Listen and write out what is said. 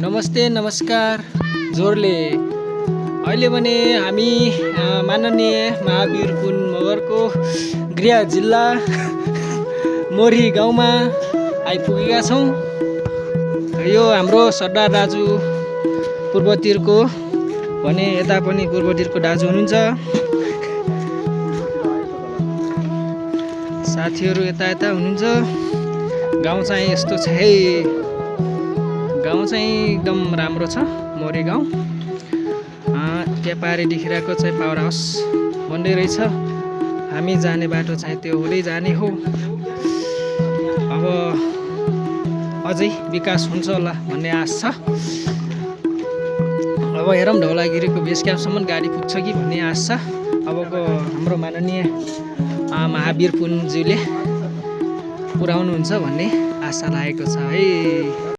नमस्ते नमस्कार जोरले अहिले भने हामी माननीय महावीर पुन मगरको गृह जिल्ला मोरी गाउँमा आइपुगेका छौँ। यो हाम्रो सरदार दाजु पूर्वतिरको भने यता पनि पूर्वतिरको दाजु हुनुहुन्छ। साथीहरू यता यता हुनुहुन्छ। गाउँ चाहिँ यस्तो छ है, गाउँ चाहिँ एकदम राम्रो छ मोरी गाउँ। त्यहाँ पारि देखिरहेको चाहिँ पावर हाउस बन्दै रहेछ। हामी जाने बाटो चाहिँ त्यो हुँदै जाने हो। अब अझै विकास हुन्छ होला भन्ने आश छ। अब हेरौँ धौलागिरीको बेस क्याम्पसम्म गाडी पुग्छ कि भन्ने आश छ। अबको हाम्रो माननीय महावीर पुनज्यूले पुर्याउनुहुन्छ भन्ने आशा लागेको छ है।